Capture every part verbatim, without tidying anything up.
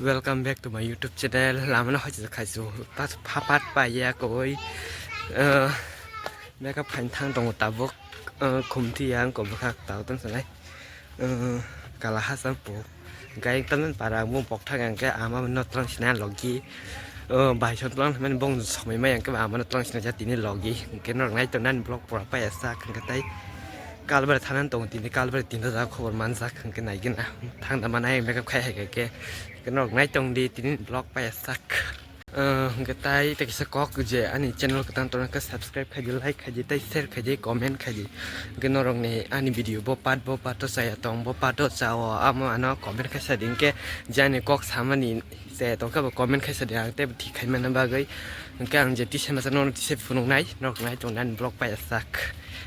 Welcome back to my YouTube channel. Lamano hoichajak khaisu. Pas phapat paiya koi. Eh, makeup khain thang tongo tabuk. Eh, khumti yang ko bwkhak tau tong sanai. Eh, kala hasam po. Gai taman para mo pokthak yang ke ama no tlang sina logi. Eh, bai son tlang man bong somai mai yang ke ama no tlang sina jatini logi. Ke nor nai to nan vlog pura paiya sak ke tai. Kalbar thanan tong tini kalbar tinta ja khobor manjak hwnkhe naigwna. Thangda manai makeup khai hai khai khe. Hwnkhe norok naitong di tini vlog paiya sak. Ah, hwnkhe tai tei kisa kok je ani channel kwtang tongkha subscribe khaidi, like khaidi, tei share khaidi, comment khaidi. Hwnkhe norokni ani video bo part bo part o chaya tong bo part o chao amo ano comment khaisa di hwnkhe je ani kok samani. Se tongkha bo comment khaisa di ang tei thik khai manna bagwi. Hwnkhe ang je tisa masa nono tisa phunuknai, norok nai tong nani vlog paiya sak.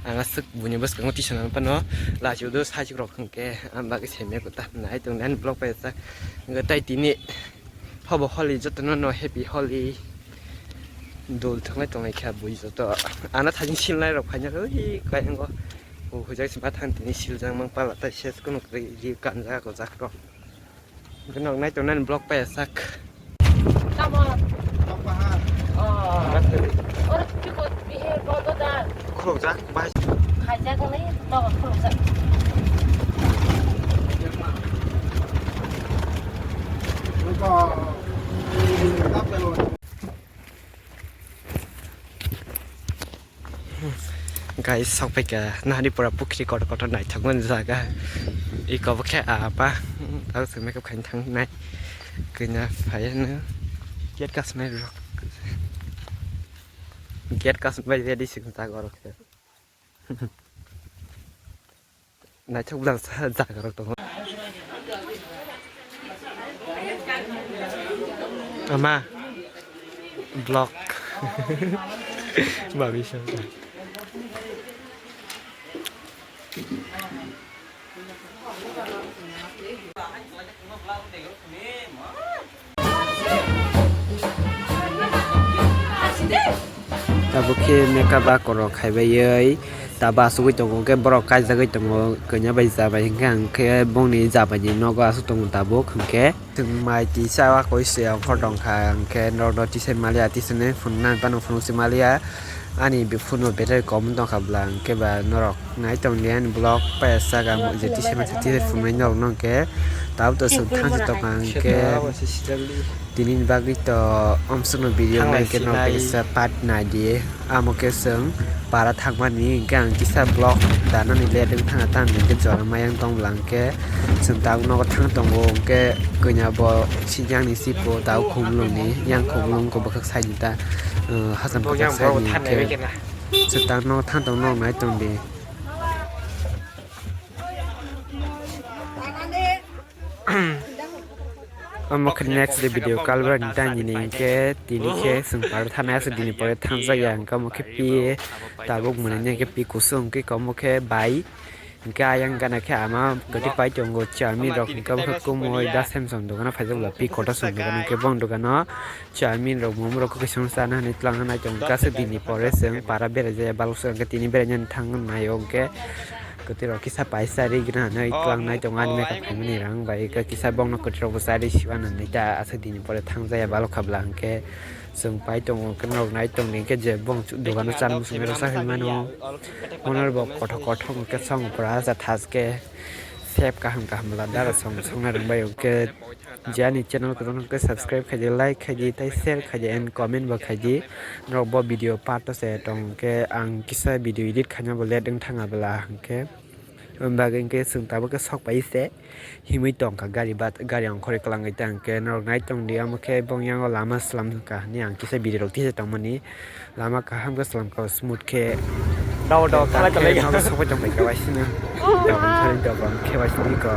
Ang aswk buini bwskango tisa nang phano lachi udo sajwk rok hwnkhe ang bagwi se me kwta nai tong nani vlog paiya sak. Hwnkhe tai tini phobo holi jotono no happy holi. Dol thwnglai tonglai kha bui joto. Ano thajin silnai rok phaina ui kaiyango. Hujak si bathang tini siljak mang pala tai ses kono ri kanjak o jak rok. Hwnkhe nok nai tongnani vlog paiya sak. Tamo. Oh. Oro chikot bihe bodo da. Khulokjak, bai. Khaijak nai, nogo khulokjak. Guys, sok phaikha nahari pura pukhri kotor kotor naithokmani jaga. Iko bo khe apa, tamo se makeup khaina thangnai. Kanya phaiya no gate kasmai rok. Gate kasmai ready sing jaga rok. Naithok bwlangsa jaga rok tongo. Ama vlog. Babi sa. Tabuk khe makeup ba korok khaibaiwi tabo asugwi tongo, hwnkhe borok kaijagwi tongo, kanya bai ja bai hwnkhe, hwnkhe bongni ja bai ni nogo aswk tongo tabuk hwnkhe. Chwng mai tisa koi se ongkhor tongkha, hwnkhe norokno tisai maliya, tisani phunuknani phano phunuk se maliya, ani phone bo battery kom tongkha bwla, hwnkhe ba norok nai tongdi ani vlog paiya sak ang je tisai masa tisai phunuknai norokno hwnkhe tabuk to chwng thangsi tongkha hwnkhe. Tini ni bagwi to omsukno video nai khe norok kaisa part naidi. Amo khe chwng para thangmani hwnkhe ang kisa vlog danani late wng thangna tamni hwnkhe jora mayang tong bwla hwnkhe chwng tabuk nogo thang tongo hwnkhe kanya bo siyang ni sipo tabuk khumlung ni yang khumlung ko bwkhak side ni ta, uh, hasam kwchak side ni hwnkhe chwng tabuk nogo thang tong norok nai tongdi. Omo khe next day video kalbra ni tang ni hwnkhe tini khe chwng para thana aswk dini pore thangjak ya hwnkhe omo khe pi tabuk mwnwi hwnkhe pi kusung hwnkhe omo khe bai hwnkhe ayang gana khe ama kwtwi pai tongo chami rok hwnkhe omo khe kumui da Samsung dogano phaijak bwla pi kotor song dogano hwnkhe bong dogano. Chowmin rok, momo rok khe chwng chana hinwi twlang nai tongo. Kaisa dini pore chwng para berai jaya balok se hwnkhe tini berai nani thang nai o hwnkhe kwtwi rok kisa paisa ri gana hinwi twlang nai tongo ani makeup khaimani rang bai khe kisa bongno kwtwi rok bo cha ri siba nani ta aswk dini pore thang jaya balok kha bwla hwnkhe chwng pai tongo hwnkhe norok nai tongdi hwnkhe je bong dogano chana muchungwi rw cha hinwi mano. Mono bo kothok kothok hwnkhe chwng pura cha thas khe sep kaham kaham bwla dara song songna rwngbai hwnkhe. Je ani channel kwchangno khe subscribe khaidi, like khaidi, tei share khaidi, and comment bo khaidi. Norok bo video part o se tong khe ang kisa video edit khaina bo late wng thang abwla hwnkhe. Aboni bagwi hwnkhe chwng tabuk khe sok pai se himwi tong kha gari bat, gari ongkhorwi kwlangwi ta hwnkhe norok nai tong di, amo khe bong yango lama slam kha hinwi ang kisa video rok tisa tongmani. Lama kaham khe chwlam kha smooth khe. Dawa, dawa, thanglai, thanglai. Nogo sokoi tong bai khe waisino. Oh, dawa, wow. Thari dawa khe waisini ko.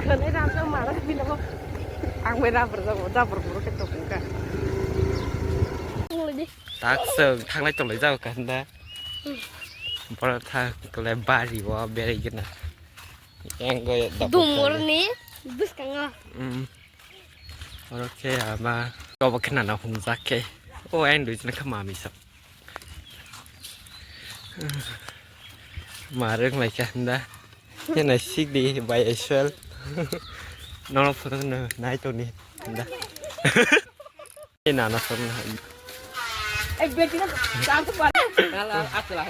Khwnai rang khe mara bino. Ang bai rubber jago, rubber boro khe tong kha. Tak se thanglai tong lai jago kha hinda. Boro tha kle bari o berai gina. Yang go ya dawa. Dumor ni bwskango. Mm. Oro khe ama kobo khe nana humjak khe. O ang dui jona khe mami sa. Ma rwng lai kha hinda. Khe nai sik di bai aswal. Nono photo no nai toni. Da. E nana sor na. Ek beti na. Nana sor.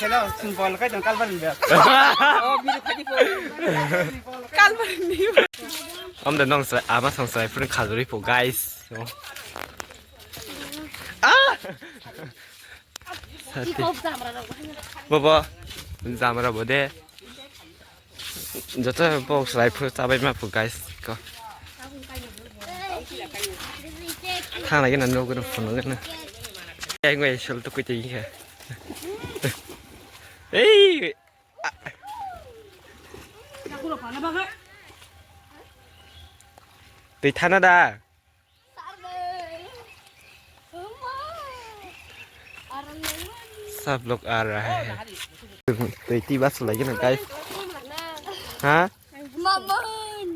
Hello, sun bol kai dong kalbar ni. Oh, biri thaki po. Kalbar ni. Om da nong sa ama song sa pun khajuri po guys. Ah! Sati. Bobo, jamra bo de. Joto bo slai phu chabai ma phu guys ko. Thang lagi na no gano phone gano. Ai ngoi sul to kuite yi kha. Ei. Tei thana da. Sab log aa raha hai. Twi twi bas lai gana guys. Ha? Maman.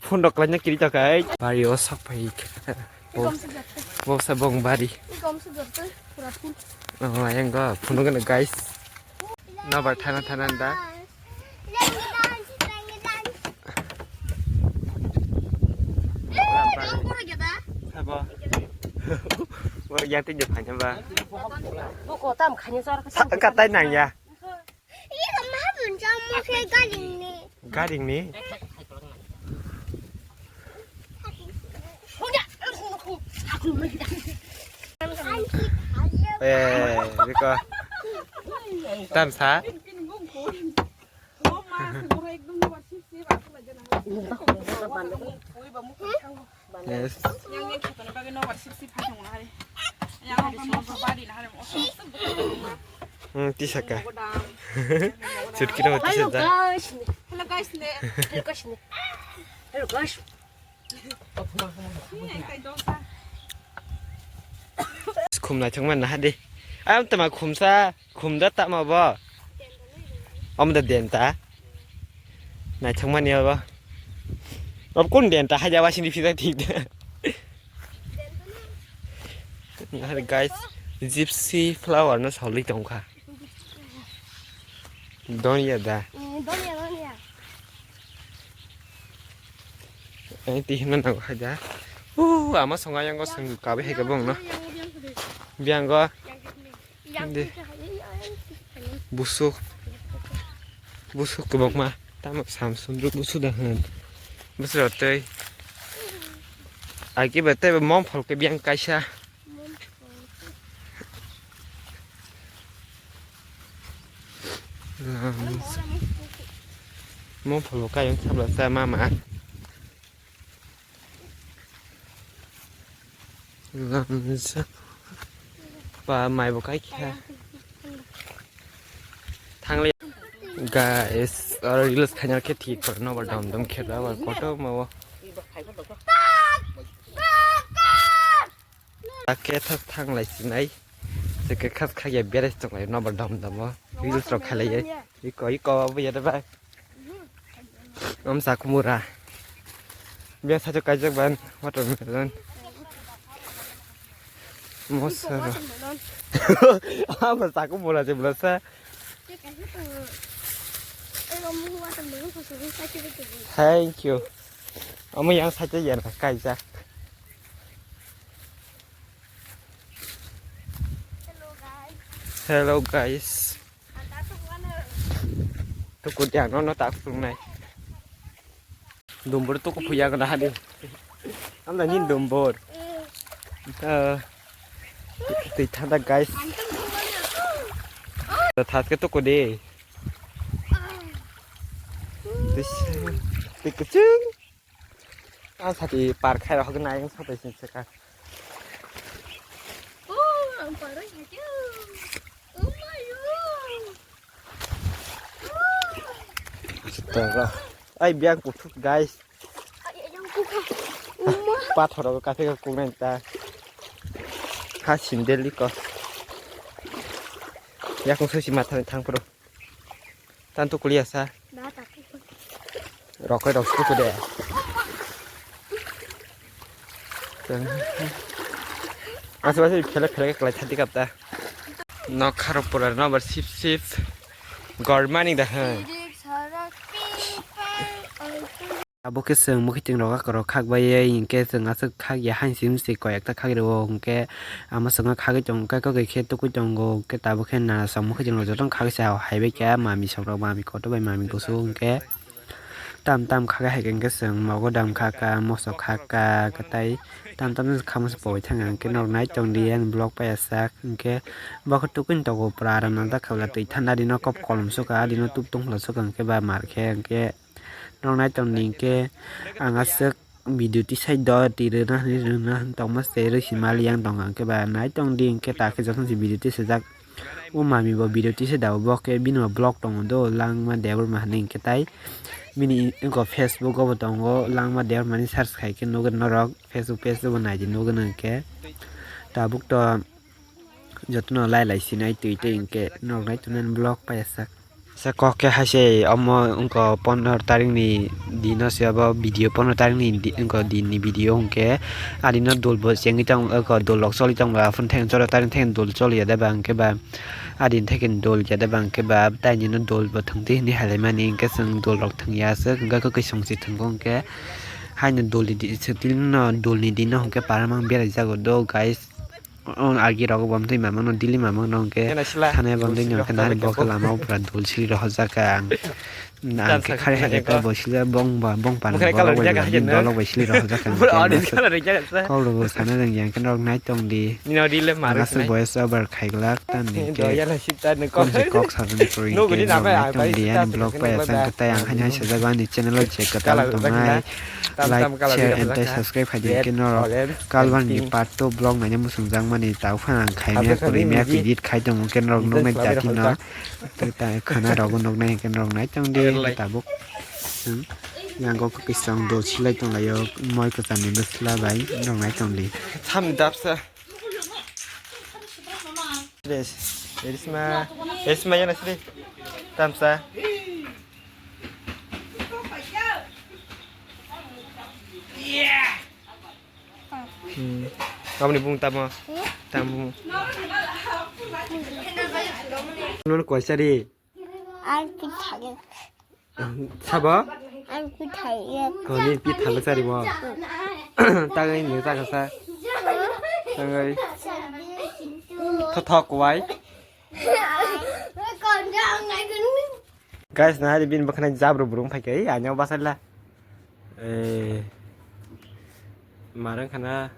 Phone rok laina kiri ta kai. Bari o sak phai. Bo sa bong bari. Oh, yang go phone gana guys. Nobar thana thana da. Sabo. Bo yang tin je phanya ba. Bo ko tam khanya sor ka. Ka tai nang ya. Iya, ma bun jam mo se garing ni. Garing ni. Eh, biko. Tam sa. Yes. Hmm, tisaka. Hello guys. Hello guys. Hello guys. Khum naithok man naha di. Am tama khumsa, khum da tama bo. Am da den ta. Naithok man ya bo. Ab kun den ta haja wa sini pisa thik da. Naha di guys, gypsy flower no soli tongkha. Donya da. Eh, donya, donya. Ang tihimna nango hai da. Uh, ama songa yango song kabi hai kabong no. Biango. Yang Hindi. Busuk. Busuk kebong ma. Tamo samsundru busuk dah han. Busuk rotoi. Aki betai mom phol ke biang kaisa. Lam. Mo pholo kayong sabla sa mama. Lam sa. Pa mai bo kai kha. Thangle. Guys, oro reels khanya khe thik kor no ba dom dom khe da ba koto ma wo. Ake thas thang lai sinai. Seke khas khaya beres tong lai no ba dom dom o. Reels rok khalai ye. Iko iko abu ya da bai. Om sa kumura. Bia sa cho kaijak ban watermelon. Mosa. Ama sa kumura je bula sa. Thank you. Amo yang saja ya na kaijak. Hello guys. Tuku dia no no tak sunai. Dumbur tuku puya kena hadi. Anda nyin dumbur. Eh, tui thanda guys. Tui thas ke tuku de. Tui kecil. Ang sati par khai rok nai ang sapai sing seka. Oh, ang par rok nai. Oh my god. Ai biang kuthuk guys. Pathor rok kafe ka kungnai ta. Ha sindel liko. Yakung sosi matha thang pro. Tantu kuliah sa. Rokoi rok suku de. Asa asa phele phele kelai thati kapta. Nok kharo pura no bar sip sip. Gormani da hai. Abo khe chwng mwkhwtwng rok akorok khak bai ye hinkhe chwng aswk khak ya hain simi se koi ekta khak rwo hinkhe ama chwngno khagwi tongo khe kwkwi khe tukui tongo hinkhe tabuk khe nana chwng mwkhwtwng rok jotono khagwi se hai bai khe mami song rok mami kotor bai mami kusu hinkhe tam tam khagwi hai khe hinkhe chwng mogodam khaka mosok khaka kwtai tam tam khamse poi thang hinkhe norok nai tongdi ani vlog paiyasa hinkhe bo khe tukui tongo pura aram najak kha twi thanda dino kop kolom suka adino tup tungphla suka hinkhe ba mar khe hinkhe. Norok nai tongdi hinkhe ang aswk video tisai do twi rwna hinwi rwna tongma se rwsi mali yang tong hinkhe ba nai tongdi hinkhe takhe jotono se video tisajak o mami bo video tisai da bo khe bini bo vlog tongo do langma debor ma hinwi hinkhe tai bini wngkha Facebook o bo tongo langma debor mani search khai khe nugwi norok Facebook page o bo naidi nugwi hinkhe tabuk to jotono lai lai sinai twi twi hinkhe norok nai tongnani vlog paiyasa. Sa kok khe hai se omo wngkha pondro tarikni dino se obo video pondro tarikni di-, wngkha dinni video hinkhe adino dol bo chengwi tong wngkha dol rok choli tong ba aphuru theng cholo tarikni theng dol choli ya de ba hinkhe ba adini thekeni dol ya de ba hinkhe ba taini no dol bo thwng twi hinwi hai laimani hinkhe chwng dol rok thwng ya aswk hinkhe kwkwi song se thwngkho hinkhe haino dol ni di-, se twi no dol ni dino hinkhe paramang berai jago do guys. O agi rogo bo amtwi mamang no dili mamang no hwnkhe thana bondwi no hwnkhe nari bo khe lama o pura dul sili rohorjak ang. Ang khe khari hai khe bo sili bong ba bong pan borok bai sili rohorjak ang. Kok rok sana rwngya hwnkhe norok nai tong di. Ang aswk voice over khai glak tamni hwnkhe kok se kok sajani kwrwi hwnkhe norok nai tong di ani vlog pai aswk tai ang haino hai sajak ani channel o je kwtal tongnai. Like, share and tei subscribe khai di hwnkhe norok Kalwani part two vlog naina muchungjakmani tabuk phano ang khaimya kwrwimya edit khai tongo hwnkhe norok nuknai jati no. Tei khana rogo nuknai hwnkhe norok nai tongdi tabuk. Yango kisa ang dol silai tonglaio moi kwcharni bwsla bai norok nai tongdi. Samni dapsa. Erisma, erisma yana sri. Tamsa. Hmm. Aboni bung tamo. Tam bung. Nono koisa ri. Ar pitha. Sabo? Ar pitha. Koni pitha lo sari mo. Tangai ni ta kasa. Tangai. Thothok wai. Guys, nahari bini bwkhwnai jabru burung phaikha, ei, anyao basaila. Eh, marang khana.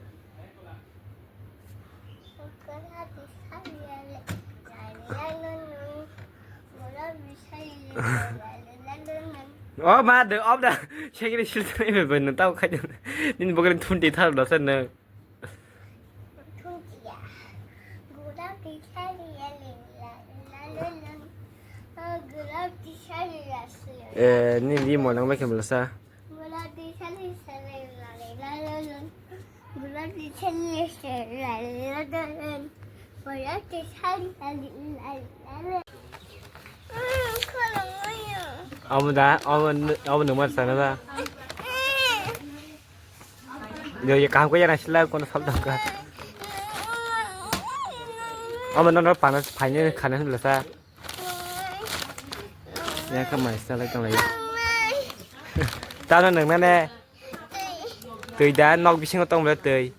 Oh, ma, de, of da. Shagiri shil tani me ben tau khai. Nin bokre thunti thar da sen. Eh, ni di mo nang mai kemla sa. Amo da, amo, amo nang mar sana da. Yo, yo, kaham ko yana sila kono sal tangka. Amo nono pana phaine khana hinla sa. Ya kha mai sala tang lai. Tano nang nane. Twi da nok bisingo tong bole twi.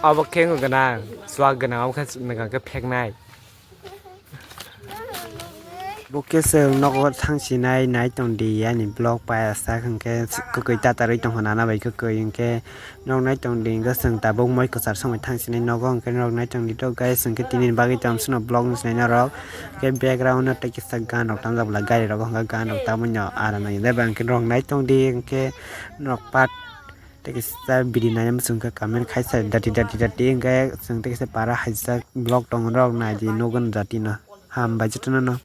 Abo khe wngkha gwnang, swak gwnang, abo khe nokha khe pheknai. Bo khe chwng nogo thang sinai nai tong di, ani vlog pai asak hwnkhe kwkwi tatarwi tongkha nana bai kwkwi hwnkhe nok nai tong di hwnkhe chwng tabuk moi kwchar songwi thang sinai nogo hwnkhe nok nai tong di to guys hwnkhe tini bagwi tamo sino vlog no sinai norok hwnkhe background no tei kisa gan rok tangjak bwla gari rogo hwnkhe gan rok tamoni no ara nai jeba hwnkhe norok nai tong di hwnkhe norok part. Tei kisa bidi nai muchung khe comment khai sa dati dati dati hwnkhe chwng tei kisa para haijak vlog tongo norok nai di nugwi dati no hambai jotono no.